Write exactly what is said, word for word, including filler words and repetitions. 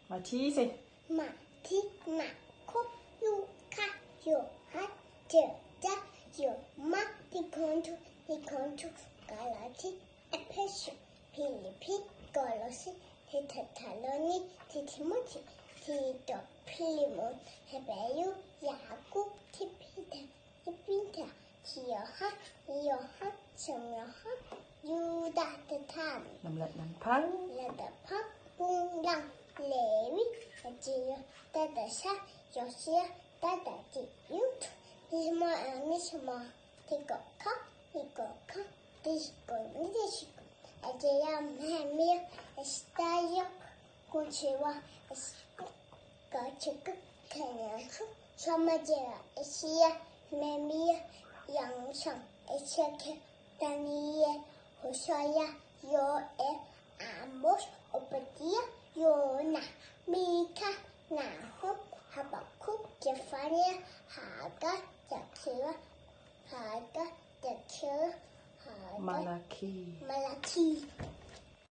Màtíse. Màtí, Màkó, Lúká, Yohan, Jòjá, Yòmá, Tikontu, Tikontu, Galati, Epesu, Pilipi, Kolosi, Titesaloni, Titimoti, Tito, Pilimon, Heberu, Yakub, Tipita, Tipita, Tiyohan, Yohan, Semyohan, Yuda, Tetan. Nvmlat nvmpvng. Lvdvpvng, Bunglvng, Lewi, Ajiyo, Tadasa, Yosia, Tadati, Yut, Nismo, Nismo, Tikokha, Tikokha, Tishko, Nidishko, Ajiya, Mehemiya, Estayo, Kuchiwa, Kachik, Kenyaku, Shamajiya, Asia, Mehemiya, Yangshang, Ezekiel, Daniel, Hosea, Yoel, Amos, Obadiya, Yona, Mika, Nahum, Habakkuk, Zefaniya, Haga, Zakira, Haga, Zakira, Haga, Malaki. Malaki.